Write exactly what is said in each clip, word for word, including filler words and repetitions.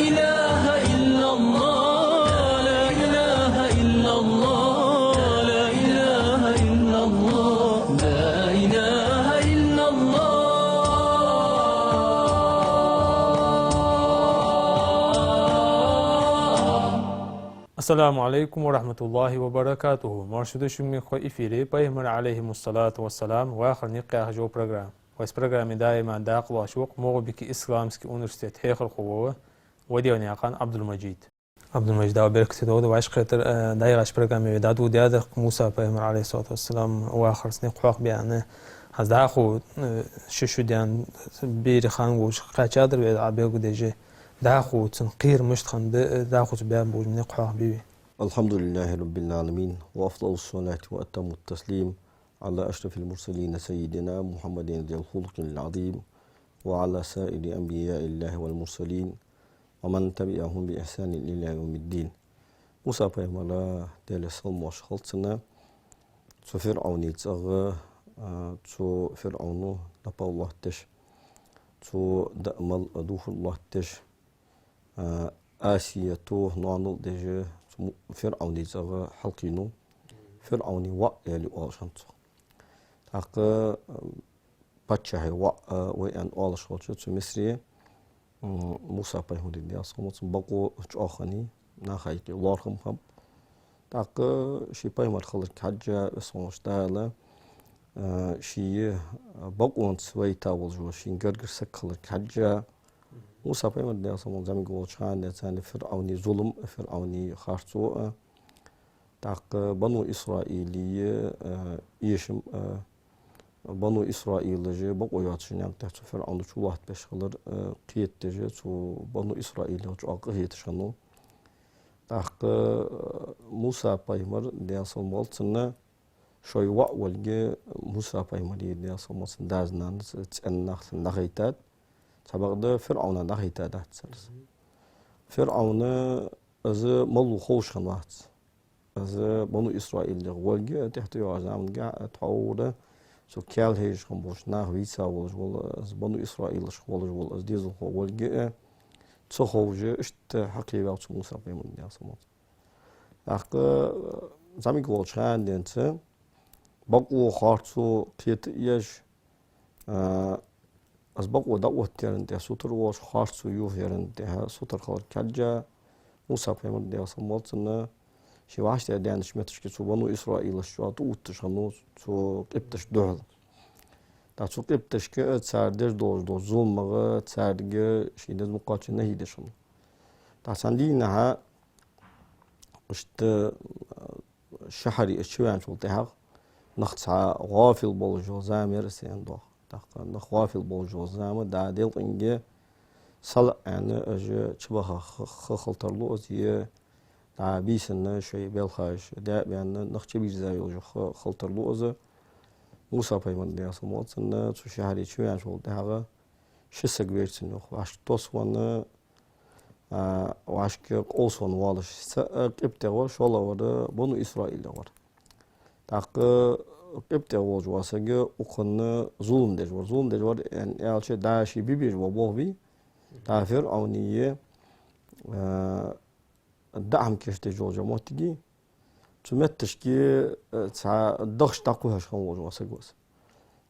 إله إلا الله، لا إله إلا الله، لا إله إلا الله، لا إله إلا الله. السلام عليكم ورحمة الله وبركاته. Моаршал да шуга, мехкахой, эфире «Пайхамарий, عليهم الصلاة والسلام, вахара никъ» яха йола программа. Вай программе даим дакъа лоацаш ва-кх МагӀалбике исламски университета хьехархо вола Вадинаькъан Ӏабдул-Мажид. Ӏабдул-Мажид, Дала беркате долда вай. Вай кхетар, э, дӀаяхача программе вай дӀадоладаьдар-кх Муса пайхамар, عليه الصلاة والسلام, вахара никъ хьоахабаьнна. Хьа дӀахо, э, ши шу даьнна, берий хан волча кхаьчадар вай, Ӏа белгалдеш. ДӀахо цун кхерам мишта хиннад, э, дӀахо цо баьнна болча никъ хьоахабий вай? الحمد لله رب العالمين، وأفضل الصلاة وأتم التسليم على أشرف المرسلين سيدنا محمد ذي الخلق العظيم، وعلى سائر أنبياء الله والمرسلين، ومن تبعهم بإحسان إلى يوم الدين. Муса пайхамара, Даьла салам-моаршал хилда цунна, цу ФирӀавна цӀагӀа, а, цу ФирӀавно напагӀа лоаттадеш, цо даа-мала дувхар лоаттадеш, а, Асията ноанал деш, цу ФирӀавна цӀагӀа хьалкхийнав. ФирӀавна воӀ аьле оалаш хиннад цох. ТӀаккха, а, паччахьа воӀ, а, ва аьнна оалаш хилча, цу Мисре, м, Муса пайхамара, Даьла салам-моаршал хилда цунна, бокъо чӀоагӀа хиннай, наха юкъе лоархӀам хиннаб. ТӀаккха ший пайхамар хиларга хьежжа, Веза хинна волча Дала, а, ший бокъонца вайта волаш вола ший гаргара саг хиларга хьежжа, Муса пайхамар, Даьла салам-моаршал хилда цунна, зӀамига волча хана денз царна ФирӀавна зулам, ФирӀавна харцо, а, тӀаккха Бану Исраилий, а, эшам, а, Бану Исраилаш бокъо йоацача наькъа тӀа цу ФирӀавна чулоаттабеш хилар, а, кхетадеш, цу Бану Исраилех чӀоагӀа къахеташ хиннав. ТӀаккха, а, Муса пайхамар, Даьла салам-моаршал хилда цунна, шоай воӀ волга Муса пайхамара, Даьла салам-моаршал хилда цунна, дас-нанас цӀен нах цунна дӀахайтад. Цхьабакъда ФирӀавна дӀахайтадац цар из. ФирӀавн, из малув ховш хиннавац. Из Бану Исраилех волга, тӀехьа тӀайоагӀача замангахьа тхьовра цу каьлхьежа хинна болча наха вийца волаш вола, из Бану Исраилашка волаш вола из дезалхо волга, ца ховш, иштта хьалкхеваьв цу Муса пайхамар, Даьла салам-моаршал хилда цунна. ТӀаккха, зӀамига волча хана денз, бокъо, харцо кхета а еш, а, из бокъо дӀаоттаярна тӀехьа сутара волаш, харцо йохаярна тӀехьа сутара хиларга хьежжа, Муса пайхамар, Даьла салам-моаршал хилда цунна, ше вӀаштӀехьа даьннача метташка цу Бану Исраилашта чӀоагӀа тӀаувтташ хиннав цу къибташта духьал. ТӀаккха цу къибташка цар деш долаш долча зуламах царга ший низ ма кхоаччача нахьи деш хиннав. ТӀаккха цхьан дийнахьа иштта, а, шахьаре из чувеначул тӀехьагӀа, нах цхьа гӀафил болаш йола зама яр из, аьнна доагӀа. ТӀаккха нах гӀафил болаш йола зама, дӀа делкъинге салаӀа аьнна, уж чубаха ха-, ха хила тарлу из, е дӀа бийсанна шоай белхаш даь а баьнна, нах чубийрза йолаш йола ха хила тарлу из. Муса пайхамар, Даьла салам-моаршал хилда цунна, цу шахьаре чувеначул тӀехьагӀа ши саг вер цунна, йоах, вӀашка тоссавенна, а, вӀашка къовсавенна воаллаш. Цаӏ къибтех вар, шоллагӀвар Бану Исраилех вар. ТӀаккха къибтех волча вола саг укханна зулам деш вар. Зулам деш вар аьнна аьлча, дӀа ше бе безаш бола болх бий, дӀа ФирӀавна, а, даа хӀама кийчдеш йолча моттиге, цу метташка, э, цхьа дахча дӀакхухьаш хинна волаш вола саг ва из.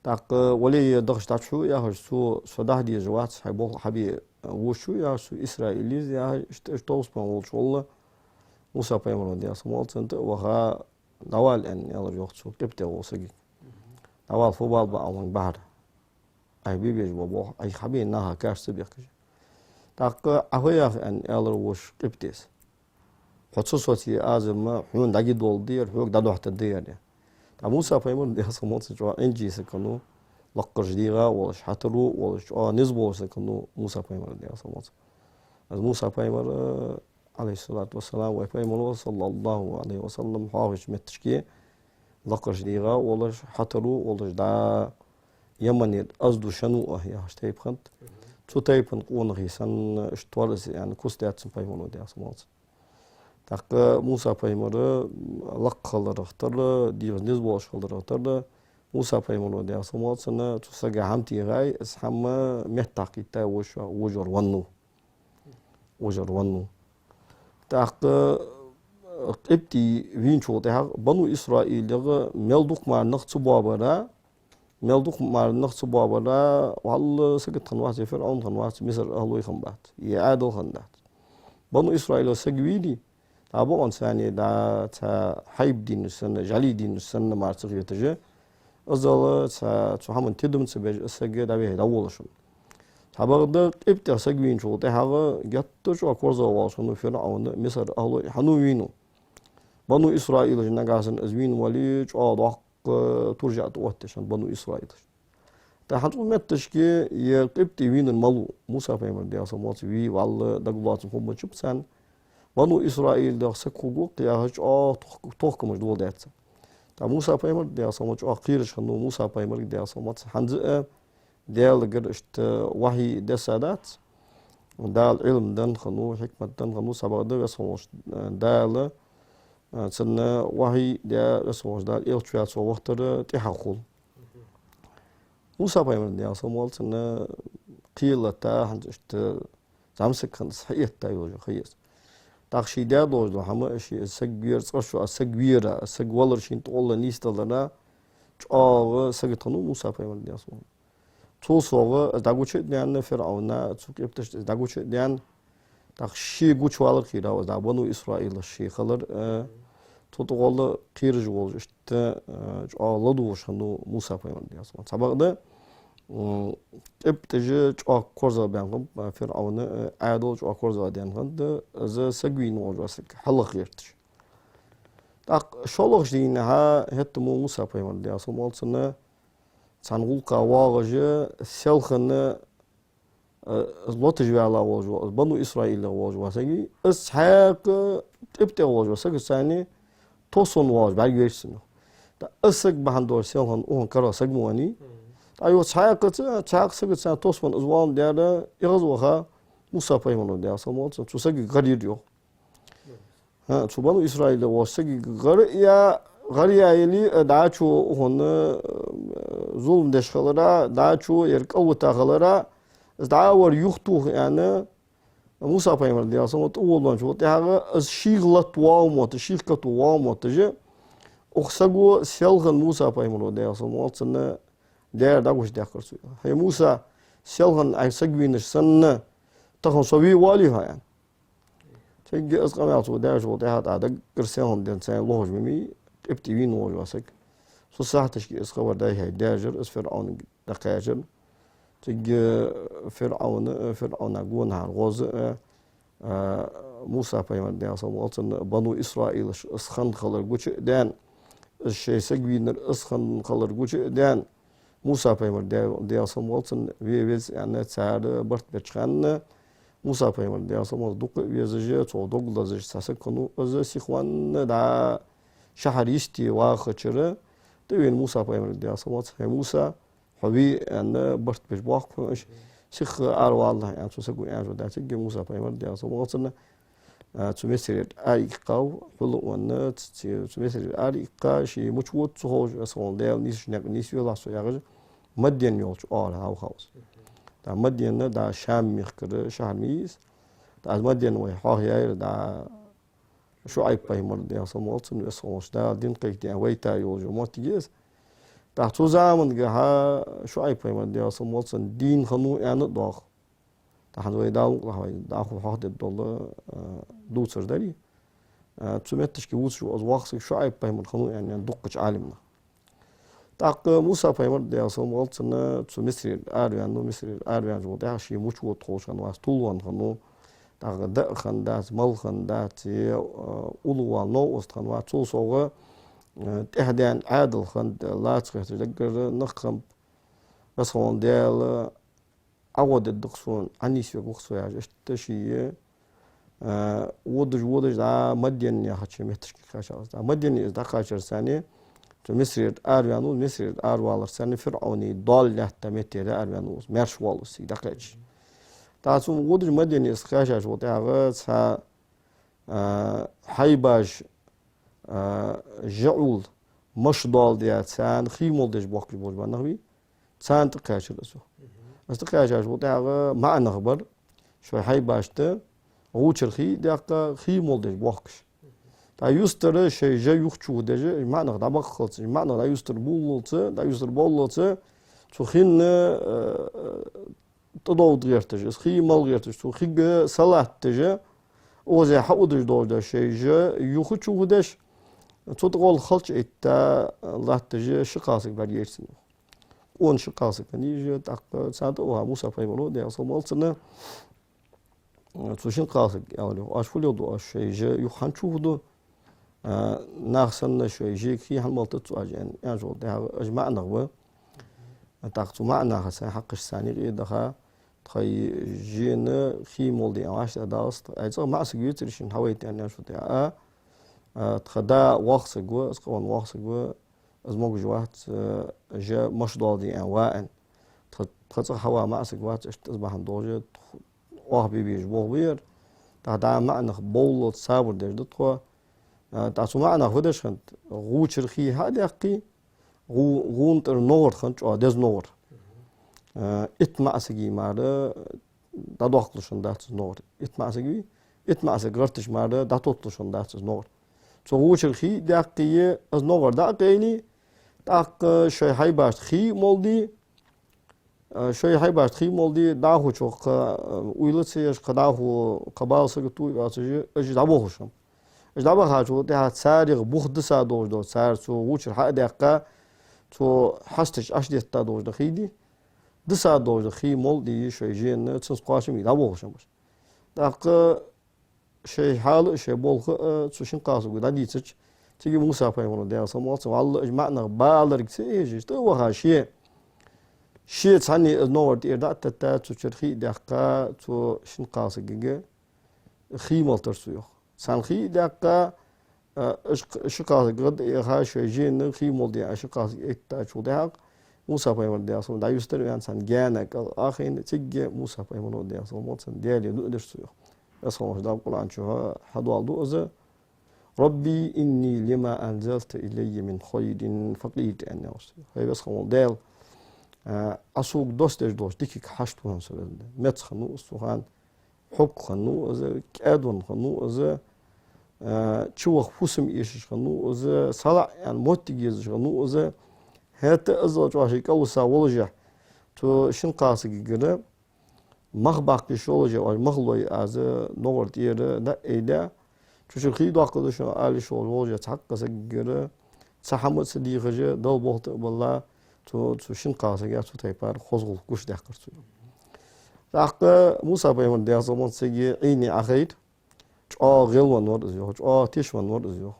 ТӀаккха, вале, е дахча дӀачухьу яхаш, цо, со дӀахьа дезаш вац, хьай болх хьабе, э, вувцаш ва яхаш, цо Исраил я из яхаш, иштта уж товсабенна волча гӀолла, Муса пайхамара, Даьла салам-моаршал хилда цунна, тӀа а ваха, дӀавала аьнна аьлар, йоах, цу къибтех волча сагага. ДӀавала, фу бала ба Ӏа вайна бахьар? Ӏайха бе безаш бола болх Ӏайха хьабена наха каш ца бехкаш. ТӀаккха Ӏа фу йоах аьнна аьлар воша къибтес. Хьо ца соце, аз-м хьона дӀагӀо долаш да ер, хьога дӀадохьийтаргда ер. ТӀаккха Муса пайхамар, Даьла салам-моаршал хилда цунна, чӀоагӀа Ӏинжа саг хиннав, лакхарча дегӀа а волаш, хьатӀара а волаш, чӀоагӀа низ болаш саг хиннав Муса пайхамар, Даьла салам-моаршал хилда цунна. Из Муса пайхамар, عليه الصلاة والسلام, вай пайхамар ва, صلى الله عليه وسلم, хьоахавеча метташка лакхарча дегӀа а волаш, хьатӀара а волаш, дӀа Яманера Азду Шануа яхаш тайпа хиннад. Цу тайпан къонахий санна, иштта вар из, аьнна, куц даьд цунна пайхамара, Даьла салам-моаршал хилда цунна. ТӀаккха Муса пайхамар лакха хиларах тара, дегӀаца низ болаш хиларах тара, Муса пайхамара, Даьла салам-моаршал хилда цунна, цу сага хӀама техай, из хӀама меттахкхийттай вож-, вожавар веннав. вожар веннав. ТӀаккха, э, къибтий вийначул тӀехьагӀа Бану Исраилех мел дукха мара нах ца боабара, мел дукха мара нах ца боабара, валлахӀи, сагота хиннавац, е ФирӀавн хиннавац, Мисар ахӀлой хиннабац, е Ӏаьдал хиннадац. Бану Исраилех саг вийрий, дӀа бокъонца царна дӀа цхьа хьайба дийнаш санна, жӀали дийнаш санна мара ца хеташ, иззал цхьа цу хӀаман тидам ца беш, из саг дӀавехьа дӀаволлаш хиннав. Цхьабакъда къибтех саг вийначул тӀехьагӀа геттара чӀоагӀа корзагӀвоалаш хиннав ФирӀавн Мисар ахӀлой, хьан вийнав. Бану Исраилаша нагахьа санна из вийна вале, чӀоагӀа доккха туржа тӀаоттадеш хиннад Бану Исраилаш. ТӀаккха хӀанз цу метташка е къибтий вийнар малав, Муса пайхамар, Даьла салам хилда цунна, вий, валлахӀи, дагалоацам хургбац царна. Бану Исраилех саг хургва-кх яхаш чӀоагӀа тох-, тохкамаш доладаьд цар. ТӀаккха Муса пайхамар, Даьла салам хилда цунна, чӀоагӀа кхераш хиннав Муса пайхамарга, Даьла салам хилда цунна, хӀанз а Даьлагара иштта вахьи десса дац. Дала Ӏилма денна хиннав, хьикмат денна хиннав, цхьабакъда Веза хинна волча, э, Дала, э, цунна вахьи даь, Веза хинна волча Дала элча ваь цо вахийтар тӀехьагӀа хул. Муса пайхамар, Даьла салам хилда цунна, кхеллатта хӀанз иштта зӀамсаг хинна хьаэтта йолаш ха я из. ТӀаккха ше даь долаш дола хӀама, ше из саг вера, цкъа шо из саг вера, из саг валар шийна тӀагӀолла нийсдалара, чӀоагӀа сагота хиннав Муса пайхамар, Даьла салам хилда цунна. Цул совгӀа из дӀагуча а даьнна ФирӀавна, цу къибташта из дӀагуча а даьнна, тӀаккха ше гучавалар кхерав из, дӀа Бану Исраилаша ше хилар, э, цул тӀагӀолла кхераш волаш, иштта, э, чӀоагӀа ладувгӀаш хиннав Муса пайхамар, Даьла салам хилда цунна. Цхьабакъда, м, къибташа чӀоагӀа корзагӀбаьнна хиннаб, э, ФирӀавна, э, Ӏаьдал чӀоагӀа корзагӀдаьнна хиннад, из саг вийна волаш вола саг хьалхагӀерташ. ТӀаккха шоллагӀча дийнахьа хӀаьта мо Муса пайхамар, Даьла салам хилда цунна, цхьан гӀулакха воагӀаш, селхан, э, лоташ ваьнна волаш вола, Бану Исраилех волаш вола саг, из цхьаькха къибтех волаш вола саг царна тосса воагӀаш бӀаргавайра цунна. ТӀаккха из саг бахьан долаш селхан укхун кара саг ма веннавий. ТӀаккха юха цхьаькха ца, цхьаькха саг царна тосса венна из воалл даьра, эгӀазваха Муса пайхамара, Даьла салам хилда цунна, цу сагага гӀар йир юха. ХӀа, цу Бану Исраилех волча сагага гӀар а яь, гӀар а яь яле, дӀачо укхунна, э, зулам деш хилара, дӀачо ер кӀалвита хилара, из дӀа а вар юхатоха аьнна, Муса пайхамар, Даьла салам хилда цунна, тӀаволавенначул тӀехьагӀа, из шийх латта воагӀа мотташ, шийх катта воагӀа мотташ, укх саго селхан Муса пайхамара, Даьла салам хилда цунна, даьра дӀагучадаьккхар цо. ХӀай Муса, селхан Ӏа саг вийнаш санна, тахан со ве воаллий хьо, аьнна. Цига из къамаьл цо даьчул тӀехьагӀа, тӀаккха даггара селхан денз царна лохаш беннавий къибтий вийна волаш вола саг. Цу сахьаташка из хабар дӀа-хьа даьржар, из ФирӀавнага дӀакхаьчар. Цига ФирӀавна, ФирӀавна гонахьара гӀоз а, а, Муса пайхамар, Даьла салам хилда цунна, Бану Исраилаша из хинна хилар гуча а даьнна, из шоай саг вийнар из хинна хилар гуча а даьнна, Муса пайхамар, Даьла, Даьла салам хилда цунна, ве веза аьнна, цар барт беча хана, Муса пайхамар, Даьла салам хилда цунна, дукха а везаш, цох дог лазаш цхьа саг хиннав, из сихвенна дӀа шахьар йисте вахача, тӀавена Муса пайхамарга, Даьла салам хилда цунна: «ХӀай Муса, хьо ве аьнна барт беш боахк хьона уж, сиха аравалалахь», — аьнна, цу саго аьнначул тӀехьагӀа, цига Муса пайхамар, Даьла салам хилда цунна, а, цу Мисарера араиккхав, хьул а венна, ц-, ц-, цу Мисарера араиккха, ше мича вода ца ховш, Веза хинна волча Даьла, нийсача наькъа нийсвелахь со яхаш, Мадьян йолча оагӀора хьалхаваьв из. ТӀаккха Мадьян, дӀа Шам мехкара шахьар ма йий из. ТӀаккха из Мадьян вай хьоахаяьяр, дӀа ШуӀайб пайхамар, Даьла салам хилда цунна, Веза хинна волча Дала дин кхайкаде аьнна вайта йолча моттиге я из. ТӀаккха цу замангахьа ШуӀайб пайхамар, Даьла салам хилда цунна, дийна хиннав аьнна а доагӀа. ТӀаккха хӀанз вай Дала мукъалахь, вай дӀахо хьоахадергдола, а, дувцар дарий. А, цу метташка вувцаш ва из воккха саг, ШуӀайб пайхамар хиннав аьнна, аьнна дуккхача Ӏалимнаха. ТӀаккха Муса пайхамар, Даьла салам хилда цунна, цу Мисарера араваьннав, Мисарера араваьнначул тӀехьагӀа ше мича вода ховш хиннавац, тувлавенна хиннав. ТӀаккха даа хиннадац, мала хиннадац, е, а, уллув вала новкъост хиннавац, цул совгӀа, а, тӀехьа даьнна Ӏаьдал хиннад, лаца хеташ даггара нах хиннаб, Веза хинна волча Даьла Ӏа гӀо дергда-кх сона, Ӏа нийсвергва-кх со яхаш, иштта ше, а, водаш, водаш, дӀа Мадьян яхача метташка кхаьчав из. ДӀа Мадьяне из дӀакхаьчар царна, цу Мисарера араваьннав, Мисарера аравалар царна ФирӀавна доал лаьтта меттера араваьннав из, маьрша воалл из цига дӀакхаьчача. ТӀаккха цу водаш Мадьяне из кхаьчачул тӀехьагӀа цхьа а, хьайбаш, а, жаӀул, маша доал даь, царна хий мала деш боахкаш болаш бола нах бий, царна тӀакхаьчар из. Из тӀакхаьчачул тӀехьагӀа маӀа нах бар, шоай хьайбашта гӀувчара хий а даьккха, хий молла деш боахкаш. ТӀаккха юстара шоай жа юха чу деш, маӀанах дӀабаккхалца, маӀанах дӀаюстара боллалца, дӀаюстара боллалца, цу хинна, э, э, тӀадовда гӀерташ, из хий мала гӀерташ, цу хига салатташ, оза хьаудаш долаш да шоай жа юха чу деш, цу тӀагӀолла халча этта латташ ши кхалсаг бӀаргайайра цунна. Къона ши кхалсаг хиннай уж, тӀаккха царна тӀа а ваха Муса пайхамара, Даьла салам хилда цунна, цу шин кхалсага аьлар йоах: «Оаш фу леладу, оаш шоай жа юха хӀана чу ду? А, наха санна шоай жега хий хӀана малтац оаш?» — аьнна, аьнначул тӀехьагӀа, уж маӀанах ба. ТӀаккха цу маӀанаха сай хьакхаш санна юкъе даха, тхоай жена хий молла де аьнна вӀаштӀехьадалац, ай цӀагӀа маӀасаг вецар шийна хьавайта аьнна, аьнначул тӀехьагӀа, а, тха да воккха саг ва, из къона воккха саг ва, из могаш вац, э, жа маша доаладе аьнна ва аьнна. Тха, тха цӀагӀа хьава маӀасаг вац, иштта из бахьан долаш, тх-, оаха бе безаш болх ба ер. ТӀаккха дӀа маӀанах бовллалца сабар деш да тхо. Э, тӀаккха цу маӀанах фу деш хиннад: гӀувчара хий хьа а даьккхе, гӀу-, гӀуна тӀара ногӀар хиннад, чӀоагӀа деза ногӀар. Э, итт маӀасага мара дӀадоаккхалуш хиннадац из ногӀар. Итт маӀасаг вий? Итт маӀасаг гӀерташ мара дӀатотталуш хиннадац из ногӀар. Цу гӀувчара хий а даьккхе, из ногӀар дӀа а къайле, тӀаккха шоай хьайбашта хий а молла де, а, шоай хьайбашта хий а молла де, дӀахо чу кхы, а, уйла ца еш, кхы дӀахо, кхы бала сагота а йоацаш, уж дӀабохалуш хиннаб. Уж дӀабахачул тӀехьагӀа царех бух диса долаш да, цар цу гӀувчара хьа а даьккха, цу хьасташ Ӏаш детта долаш да хий дий, диса долаш да хий молла де шоай жена, цунца кхоачам бе дӀабохалуш хиннаб уж. ТӀаккха шоай хьал а, шоай болх а цу шин кхалсага дӀадийцача, цига Муса пайхамара, Даьла салам хилда цунна, валлахӀи, уж маӀанах баларга ца эшаш, тӀа а ваха ше, ше цхьанне из ногӀар тӀера дӀа а тетта, цу чура хий а даьккха, цу шин кхалсагага хий малтар цо йоах. Царна хий а даьккха, а, уж кх-, ши кхалсаг гӀадъяха, шоай жена хий молла де аьнна ши кхалсаг эттачул тӀехьагӀа, Муса пайхамар, Даьла салам хилда цунна, дӀаюстара ваьнна царна гаьна кӀал а хайна, цига Муса пайхамара, Даьла салам хилда цунна, Даьлага дуӀа дир цо йоах. Веза хинна волча Дала Къуръан чу хьадоаладу из: «رب إني لما أنزلت إلي من خير فقير», — аьнна, аьлар цо. ХӀай Веза хинна вола Даьла, а, Ӏа сога доссадеш долча дикага хьашт ва хьона со, Веза Даьла. Меца хиннав из цу хана, хьогга хиннав из, кӀаьдвенна хиннав из, а, чуваха фусам эшаш хиннав из, салаӀа аьнна моттиг езаш хиннав из. ХӀаьта а иззал чӀоагӀа ший кӀалвиса волашехь, цу шин кхалсагагара мах баккха йиш йолашехь, оаш мах лой, аз ногӀар тӀера дӀа а айдаь, цу чура хий доаккхаргда шоана ала йиш йолаш волашехь, цхьаккха сагагара цхьа хӀама а ца дехаш, Далла болх тӀа а балла, цу, цу шин кхалсага цу тайпара хоза гӀулакх гучадаьккхар цо. ТӀаккха Муса пайхамар, Даьла салам хилда цунна, цига Ӏийне Ӏохайра, чӀоагӀа гӀелвенна вар из йоах, чӀоагӀа тешвенна вар из йоах.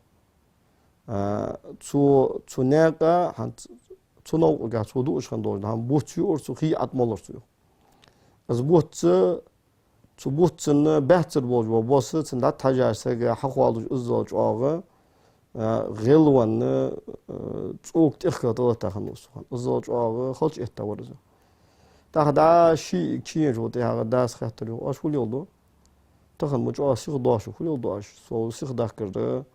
А, цу, цу наькъа, хӀанз цу новкъагахьа цо дуаш хинна долаш да хӀама, буц юар цо, хий ӀотӀамоллар цо йоах. Из буц, цу буццана баьццара болаш бола бос, цунна дӀатӀахьежача сага хьахоалаш, иззал чӀоагӀа, а, гӀелвенна, а, цӀока тӀехкала тӀалатта хиннав из цу хана. Иззал чӀоагӀа халча этта вар из. ТӀаккха дӀа ший кийначул тӀехьагӀа дас хаьттар йоах: «Оаш фу леладу? Тахан ма чӀоагӀа сиха доагӀа шо, фу леладу оаш? Со сиха даккхар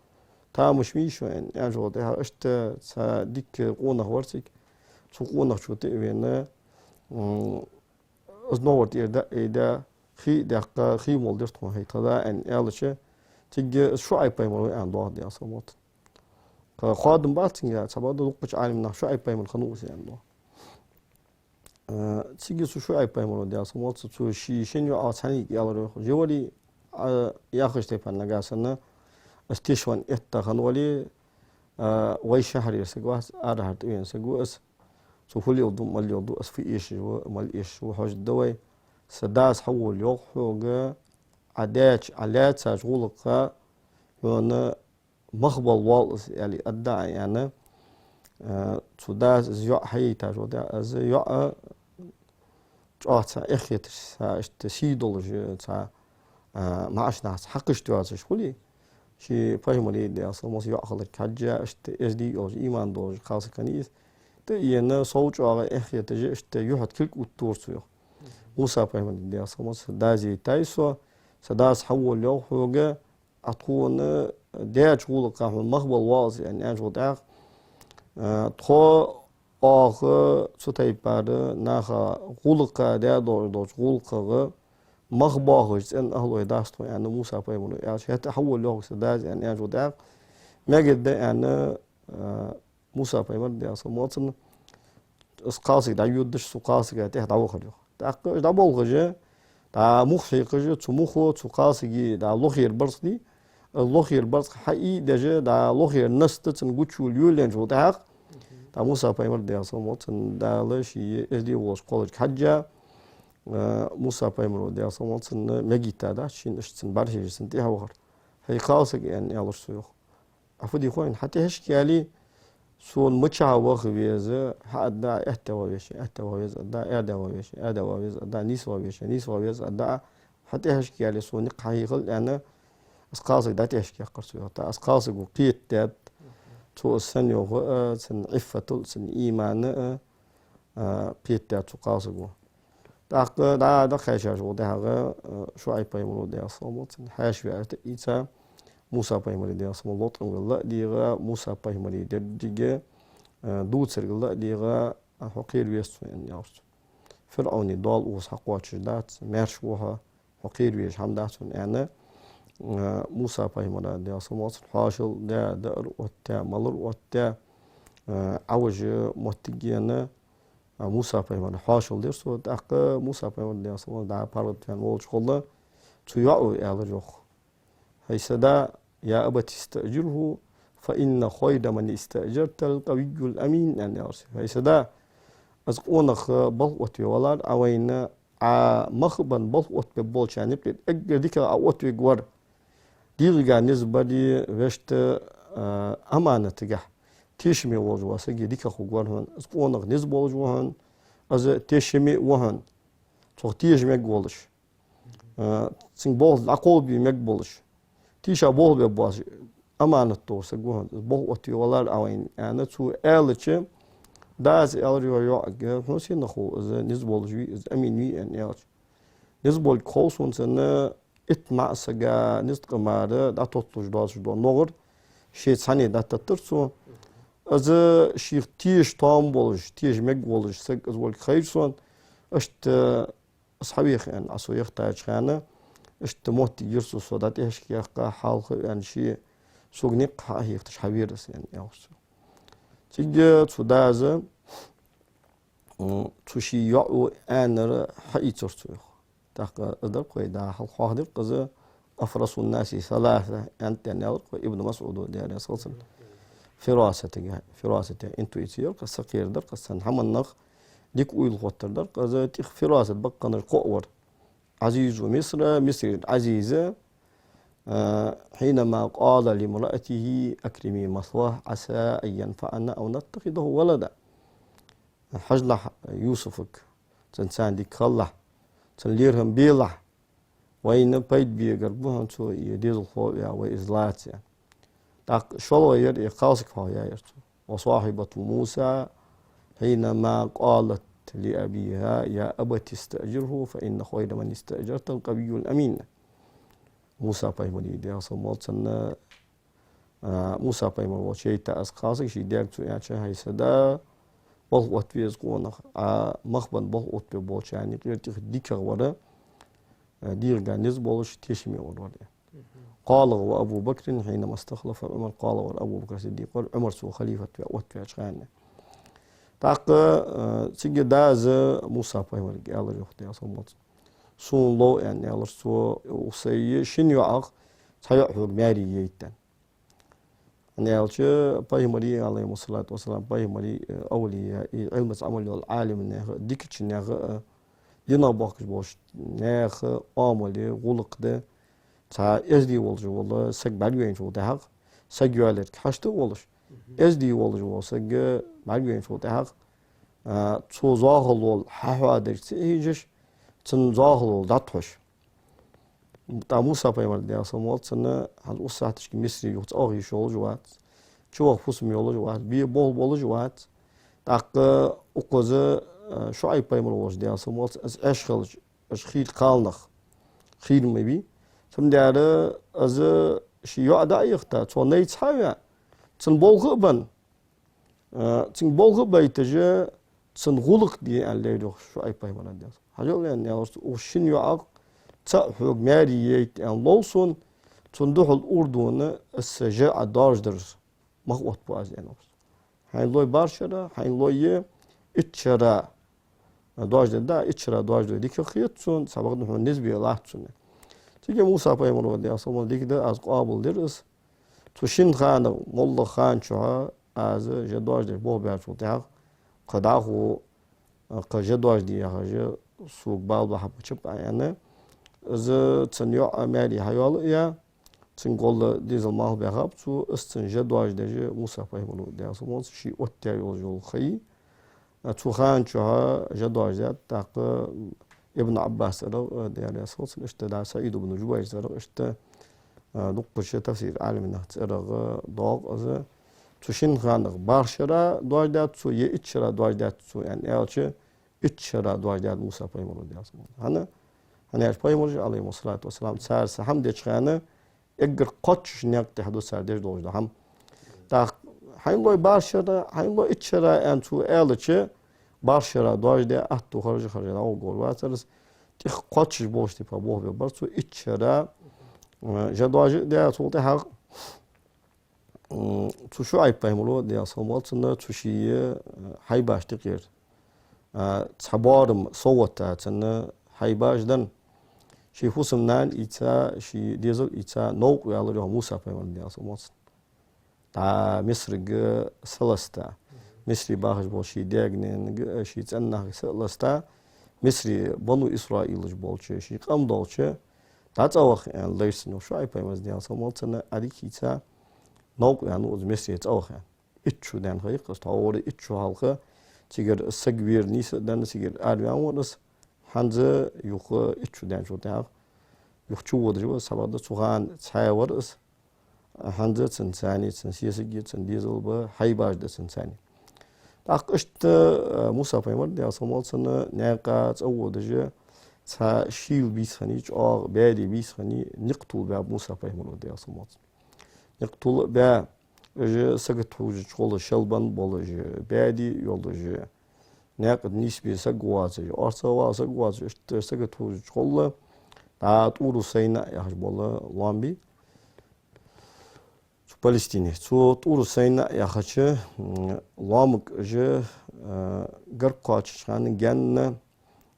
тамаш ма йий шо», — аьнна, аьнначул тӀехьагӀа, иштта цхьа дика къонах вар цига. Цу къонахчо тӀа а вена, м, из ногӀар тӀера дӀа а айдаь, хий а даьккха, хий молла дир тхона хӀай тха да, аьнна аьлча, цига из ШуӀайб пайхамар ва аьнна доагӀа, Даьла салам хилда цунна. Кхы хоадам бац цунга, цхьабакъда дуккхача Ӏалимнаха ШуӀайб пайхамар хиннав из аьнна доагӀа. Э, цига цу ШуӀайб пайхамара, Даьла салам хилда цунна, цу ший шин йоӀах цхьаннега аьлар йоах: «Жи варий, Ӏа яхача тайпара нагахьа санна из тешвенна этта хинна вале, э, вай шахьарера саг вац, арахьара тӀавена саг ва из. Цо фу леладу, мала леладу, из фу эшаш ва, мала эшаш ва, хьожаргда вай. Са дас хьавола йоах хьога, Ӏа даьча, Ӏа лаьцача гӀулакха хьона мах бала воал из», — аьле, аргда Ӏа, аьнна. Э, цу дас из йоӀ хьаяйтачул тӀехьагӀа, из йоӀ чӀоагӀа цхьа эхь хеташ, цхьа иштта сий долаш, цхьа, а, маӀача нахаца хьакхашта йоацаш хуле, ший пайхамара, Даьла салам хилда цунна, йоӀ хиларга хьежжа, иштта эздий йолаш, иман долаш кхалсаг хиннай из. ТӀаена сов чӀоагӀа эхь хеташ, иштта юхьа тӀа кулг оттавир цо йоах. Муса пайхамара, Даьла салам хилда цунна, дас яйтай со, са дас хьавола йоах хьога, Ӏа тхона даьча гӀулакха хьона мах бала воал из, аьнна, аьнначул тӀехьагӀа, э, тхо, оаха цу тайпара наха гӀулакха даь долаш долча гӀулакхагӀа мах боахаш цӀен ахӀлой дац тхо, аьнна, Муса пайхамара аьлча, хӀаьта хьавола йоах са дас, аьнна, аьнна, чу тӀехьа мегаргда, аьнна, а, Муса пайхамар, Даьла салам хилда цунна, из кхалсаг дӀайодаш, цу кхалсага тӀехьа дӀавахар йоах. ТӀаккха уж дӀаболхаш, дӀа мух хьекхаш, цу мухо, цу кхалсага дӀа лохера барзкъа дий, из лохера барзкъа хьаийдеш, дӀа лохера наста цун гучайоалаенначул тӀехьагӀа, дӀа Муса пайхамар, Даьла салам хилда цунна, Дала ший эздий волча кхоллашка хьежжа, а, Муса пайхамара, Даьла салам хилда цунна, мегийттадац шийна, иштта цун бӀарахьежаш цунна тӀехьа вахар. «ХӀай кхалсаг, — аьнна, аьлар цо йоах, — Ӏа фу де хой, хьа тӀехьашка яле, сона мичахьа ваха веза, хьа аргда, аьтта ваха веза, аьтта ваха веза аргда, аьрда ваха веза, аьрда ваха веза аргда, нийса ваха веза, нийса ваха веза аргда, хьа тӀехьашка яле, сона никъ хьахьехалда», — аьнна, из кхалсаг дӀатӀехьашка яьккхар цо йоах. ТӀаккха из кхалсаго кхетадаьд, цо из сенна йоах, а, цун Ӏиффатал, цун имана, а, а, кхетадаьд цу кхалсаго. ТӀаккха дӀа-дӀа кхаьчачул тӀехьагӀа, а, ШуӀайб пайхамара, Даьла салам хилда цунна, хьаьша веара тӀаийца, Муса пайхамара, Даьла салам хилда цунна, лоаткъамга ла а дийгӀа, Муса пайхамара деррига, а, дувцарга ла а дийгӀа, а, хьо кхера веза цо, аьнна, аьлар цо. ФирӀовна доал укхаза хьакхоачаш дац, маьрша ва хьо, хьо кхера везаш хӀама дац хьона, аьнна, а, Муса пайхамара, Даьла салам хилда цунна, хьоашал даь, даар оттадаь, малар оттадаь, а, Ӏовижа моттиг ена, а, Муса пайхамара хьоашалдир цо. ТӀаккха Муса пайхамар, Даьла салам хилда цунна, дӀа паргӀата ваьнна волча гӀолла цу йоӀо аьлар йоах: «ХӀай са да, يا أبت استأجره فإن خير من استأجرت القوي الأمين», — аьнна, аьлар цо. «ХӀай са да, из къонах балха оттаве валара Ӏа вайна, Ӏа мах а бенна балха оттабе болчарна юкъера эггара дикагӀа Ӏооттавергвар дегӀага низ баре, вешта, а, аманатагахьа тешаме волаш вола саг дикагӀа хургвар хьона. Из къонах низ болаш ва хьона, из тешаме а ва хьона, цох теша мегаш волаш, а, цунга болх дӀакхоачабе мегаш болаш, тийша болх бе боацаш, аманат долаш саг ва хьона, из балха оттаве валара Ӏа вайна», — аьнна, цо аьлча, дас аьлар йоах йоӀага: «Хьона сенах хов из низ болаш вий, из амин вий?» — аьнна аьлча. «Низ болга хов сона цунна, итт маӀа сага низ тӀакхамара дӀатотталуш доацаш дола ногӀар шийца цхьана дӀататтар цо. Из шийх теша тоам болаш, теша мегаш волаш саг из волга хайра сона, иштта из хьавеха аьнна Ӏа со яхийтача хана, иштта моттиг йир цо, со дӀатӀехьашка яьккха, хьалха а ваьнна, ше сога никъ хьахьехийташ хьавера из», — аьнна, аьлар цо. Цига цу дас, м, цу ший йоӀо аьннар хьаийцар цо йоах. ТӀаккха из дар-кх вай дӀахо хьоахадир-кх из, «أفرس الناس ثلاثة», аьннад аьнна, аьлар-кх вай Ибн МасӀуда, Даьла раьза хилва цунна. Фирасатага, фирасата, интуиция яр-кх из, сакхера дар-кх из, цхьан хӀаманах дика уйла хоттар дар-кх из, тӀех фирасат баккханаш кхоъ вар. عزيز مصر, Мисрера Ӏазиз, а, حينما قال لامرأته أكرمي مثواه عسى أن ينفعنا أو نتخذه ولدا. Хьажалахь Юсуфага, цунца дика хилалахь, цун лерхӀам белахь, вайна пайда бегар ба хьона цо, е дезалхо а ваь, вай из лаца. ТӀаккха шоллагӀа яр, е кхалсаг хьоахаяьяр цо. وصاحبة موسى حينما قالت لأبيها يا أبت استأجره فإن خير من استأجرت القوي الأمين. Муса пайхамара, Даьла салам хилда цунна, а, Муса пайхамар волча яйта из кхалсаг, ший даьга цо аьлча: «ХӀай са да, балха оттаве из къонах, Ӏа мах бенна балха оттабе болчарна юкъера тӀех дикагӀа вар, а, дегӀага низ болаш, тешаме вар вар». قالغ وأبو بكر حينما استخلف عمر, кхоалагӀвар Абу Бакр Сиддикъ вар, Ӏумар цо халифат ве-, оттаваьча хана. ТӀаккха, а, цига дас Муса пайхамарга аьлар йоах, Даьла салам хилда цунна: «Сона лов, — аьнна, аьлар цо, — укх сай шин йоӀах цхьа йоӀ хьога маьре яйта». ХӀана аьлча пайхамарий, عليه الصلاة والسلام, пайхамарий, э, овлияий, Ӏилмаца Ӏамал йола Ӏалимнаьха, дикача наьха, э, динах бохкаш болча наьха оамал, гӀулакх да. Цхьа эздий волаш вола саг бӀаргавайначул тӀехьагӀа, саг йоалаярга хьашт а волаш, эздий волаш вола саг бӀаргавайначул тӀехьагӀа, а, цо зоахалол хьахьоадарга ца хьежаш, цун зоахалол дӀатӀахьош. ТӀаккха Муса пайхамар, Даьла салам хилда цунна, хӀанз укх сахьаташка Мисре юха цӀогӀа йиш йолаш вац, чуваха фусам йолаш вац, бе болх болаш вац. ТӀаккха укхаза, а, ШуӀайб пайхамар волча, Даьла салам хилда цунна, из Ӏеш хилча, уж хийра кхалнах хийра ма вий. Цудухьа из ший йоӀ дӀа а яхийта, цо найц хьа а ваь, цун болх а бенна, а, цунга болх а байташ, цун гӀулакх де аьнна лайра йоах ШуӀайб пайхамара, Даьла салам хилда цунна. Хьажал, аьнна, аьлар цо, укх шин йоӀах цаӀ хьога маьре яйта аьнна лов сона, цунна духьал урдона аз са жа Ӏа доаржадар мах оттабу аз аьнна. Хьайна лой бархӀ шера, хьайна лой итт шера доаржаде, да, итт шера доаржаде дика хет сона, цхьабакъда хьона низ бе латт сона. Цига Муса пайхамара, Даьла салам хилда цунна, дика да, аз къоабалдир из. Цу шин ханах, моллагӀа хана чухь аз жа доаржадеш болх баьчул тӀехьагӀа, кхы дӀахо, кхы жа доаржаде яхаш, сога бала бахьа паччахь аьнна, из цун йоӀ маьре хьайоалаяь, цун гӀолла дезал малхбаьхаб цо, из цун жа доаржадеш Муса пайхамара, Даьла салам хилда цунна, ше оттаяь йолаш йола ха я. Цу хана чухь жа доаржадаьд, тӀаккха Ибн Ӏаббаса цӀерагӀа, Даьла раьза хилва цунна, иштта да СаӀид ибн Жубайра цӀерагӀа, иштта, а, дуккхача тафсир Ӏалимий наьха цӀерагӀа доагӀа из. Цу шин ханах бархӀ шера доаржадаьд цо, е итт шера доаржадаьд цо, аьнна аьлча, итт шера доаржадаьд Муса пайхамара, Даьла салам хилда цунна. ХӀана? ХӀана аьлча пайхамараш, Ӏалайхимуссалату вассалам, цар са хӀама деча хана, эггара кхоачаш никъ тӀехь ду цар деш долаш да хӀама. ТӀаккха хьайна лой бархӀ шера, хьайна лой итт шера аьнна цо аьлча, бархӀ шера доаржаде, аьттув харжа, харжа дӀагӀоргволаш вацар из. ТӀехь кхоачаш болаш типа болх бе бар цо, итт шера, э, жа доаржадаь, цул тӀехьагӀа, м, цу ШуӀайб пайхамара, Даьла салам хилда цунна, цу ший, э, хьайбашта юкъера, а, цхьа боарам совгӀата цунна хьайбаша денна. Ший фусам-нана а ийца, ший дезал а ийца, новкъа ваьлар йоах Муса пайхамар, Даьла салам хилда цунна. ДӀа Мисрага са ласта. Мисре бахаш болча ший даьга-наьнага, ший цӀен нахага са а ласта, Мисре бану Исраилаш болча ший къам долча дӀа цӀаваха аьнна лайр цунна йоах ШуӀайб пайхамара, Даьла салам хилда цунна, Ӏадика а ийца, новкъа ваьннав из Мисре цӀаваха аьнна. Итт шу даьнна ха я-кх из, тхьовра итт шу хьалха цигара саг вера нийса а даьнна, цигара араваьнна вар из, хӀанз юха итт шу даьнначул тӀехьагӀа юха чуводаш ва из, цхьабакъда цу хана цхьаь вар из, хӀанз цунцеи, цун сесаги, цун дезал ба, хьайбаша да цунцеи. ТӀаккха иштта, э, Муса пайхамар, Даьла салам хилда цунна, наькъа цӀаводаш, цхьа шийла бийса хиннай, чӀоагӀа баьде бийса хиннай, никъ тувлабаьб Муса пайхамара, Даьла салам хилда цунна. Никъ тувла а баь, уж сагота хьувзача гӀолла шелбенна болаш, баьде йолаш, наькъа тӀа нийсбе саг воацаш, орцагӀвала саг воацаш, иштта сагота хьувзача гӀолла, дӀа ТӀуру Сайна яхаш бола лоам бий цу Палестине. Цу ТӀуру Сайна яхача, м, лоамага уж, э, гарга кхоачача хана гаьнна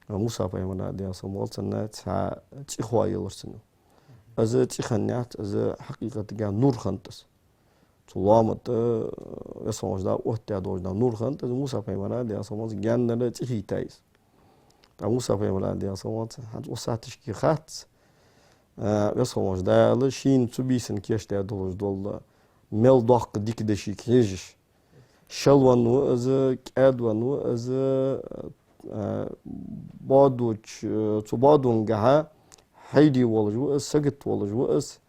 Муса пайхамара, Даьла салам хилда цунна, цхьа цӀи хоаелар цунна. Из цӀи хиннаяц, из хьакъикъатага нур хиннад из. Цу лоама тӀа, э, Веза хинна волча Дала оттадаь долаш да нур хиннад из, Муса пайхамара, Даьла салам хилда цунна, гаьннара цӀи хийттай из. ТӀаккха Муса пайхамара, Даьла салам хилда цунна, хӀанз укх сахьаташка хац, э, Веза хинна волча Дала шийна цу бийсан кийчдаь долаш дола мел доккха дика да шийга хьежаш. Шелвенна ва из, кӀаьдвенна ва из, э, боадоча, э, цу боадонгахьа хьайде волаш ва из, сагота волаш ва из.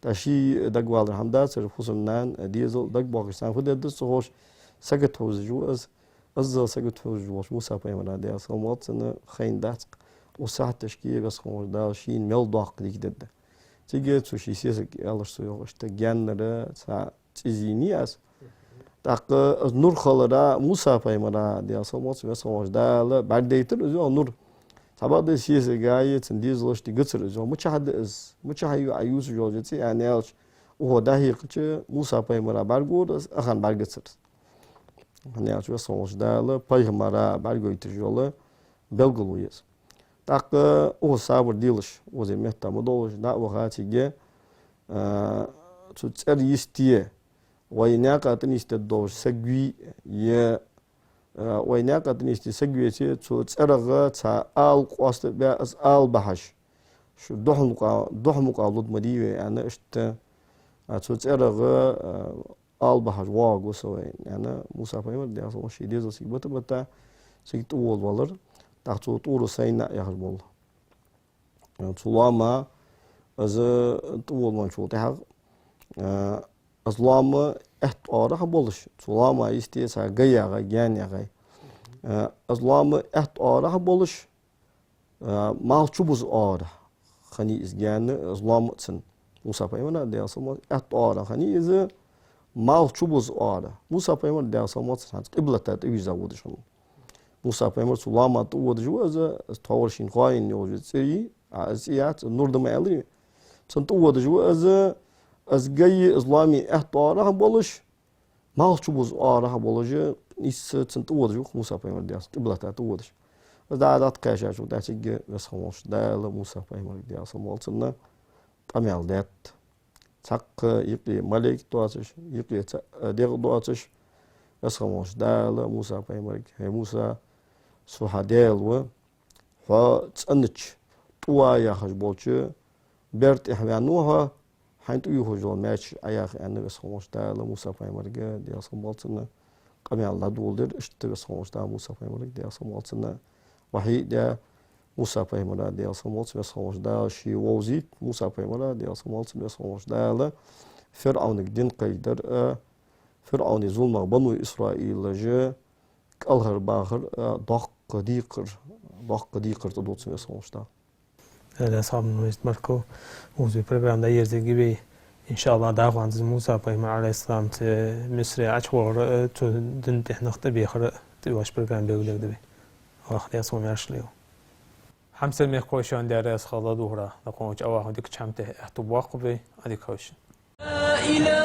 ТӀаккха ший дагавалар хӀама дацар, фусам-нана, дезал дагабоахаш, царна фу дергда ца ховш, сагота хьувзаш ва из. Иззал сагота хьувзаш волча Муса пайхамара, Даьла салам хилда цунна, хайнадац-кх укх сахьаташка Веза хинна волча Дала шийна мел доккха дика дергда. Цига цу ший сесага аьлар цо йоах, иштта гаьннара цхьа цӀи зийнай аз. ТӀаккха из нур хилара Муса пайхамара, Даьла салам хилда цунна, Веза хинна волча Дала бӀаргадайтар из йоах нур. Цхьабакъда сесагаи цун дезалашта гацар из йоах. Мичахьа да из, мичахьа я Ӏа ювцаш йола цӀи аьнна аьлча, укхо дӀахьекхача, Муса пайхамара бӀаргагора из, укханна бӀаргагацар из. ХӀана аьлча Веза хинна волча Дала пайхамара бӀаргагойташ йола белгало я из. ТӀаккха укхо сабар делаш, укхаза метта ма довлаш, дӀа а ваха цига, а, цу цӀера йисте, вай наькъа тӀа нийсдергдолаш саг вий, е, а, вай наькъа тӀа нийсде саг веце, цу цӀерагӀа цхьа ала къоастабаь, из ала бахьаш, шу духьал мукъа-, духьал мукъагӀа лургда ма дий вай, аьнна, иштта, а, цу цӀерагӀа, а, ала бахьаш воагӀаргва со вай, аьнна, Муса пайхамар, Даьла салам хилда цунна, ший дезал цига бита-бита, цига тӀаволавалар, тӀаккха цу ТӀуру Сайна яхаш бола цу лоама из тӀаволавенначул тӀехьагӀа, а, из лоам аьтта оагӀорахьа болаш, цу лоама йисте цхьа га яьгӀай, гаьна яьгӀай. А, из лоам аьтта оагӀорахьа болаш, а, малх чубуза оагӀорахьа хиннай из гаьна, из лоам а цун. Муса пайхамара, Даьла салам хилда цунна, аьтта оагӀорахьа хиннай из, малх чубуза оагӀорахьа. Муса пайхамар, Даьла салам хилда цунна, хӀанз къиблата тӀавийрза водаш хиннав. Муса пайхамар цу лоама тӀаводаш ва из, из тхьовра шийна хоаяь йолча цӀерий, А, из яц, нур да ма аьларий. Цунна тӀаводаш ва из, из гаи, из лоамеи аьтта оагӀорахьа болаш, малх чубуза оагӀорахьа болаш, нийсса цунна тӀаводаш ва Муса пайхамар, Даьла салам, къиблата тӀаводаш. Из дӀа-, дӀатӀакхаьчача тӀехьа цига Веза хинна волча Дала Муса пайхамарга, Даьла салам хилда цунна, къамаьл даьд. Цхьаккха юкъе малейк доацаш, юкъе цхьа, э, дегӀ доацаш, Веза хинна волча Дала Муса пайхамарга: «ХӀай Муса, со хьа Даьла ва, хьо цӀенача ТӀува яхаш болча бер тӀехьа ваьнна ва хьо, хьайна тӀаювхаш йола маьчеш Ӏояха», — аьнна, Веза хинна волча Дала Муса пайхамарга, Даьла салам хилда цунна, къамаьл дӀадоладир. Иштта Веза хинна волча Дала Муса пайхамарга, Даьла салам хилда цунна, вахьи а даь, Муса пайхамара, Даьла салам хилда цунна, Веза хинна волча Дала ше вовзийт Муса пайхамара, Даьла салам хилда цунна, Веза хинна волча Дала ФирӀавнага дин кхайкадар а, ФирӀавна зуламах бану Исраилаш кӀалхарбахар а, доккха декхар, доккха декхар тӀадода цунна, Веза хинна волча Дала. Даьла салам хилда, Муса Марков. Укхаза вай программа дӀайирзаргья вай. Иншааллахь, дӀахо хӀанз Муса пайхамар, Ӏалайхи ссалам, цу Мисре Ӏочувахар а, цу дина тӀехьа нах тӀабехар а тӀа йолаш программа белгалдергда вай. Аллахӏа Даьла со маьрша йойла. Хьамсара мехкахой, шоана Даьла раьза хилва ладувгӀара. Дукха ца вахача дикача хӀаман тӀа аьттув боаккхаргба вай. Ӏадика хийла шун.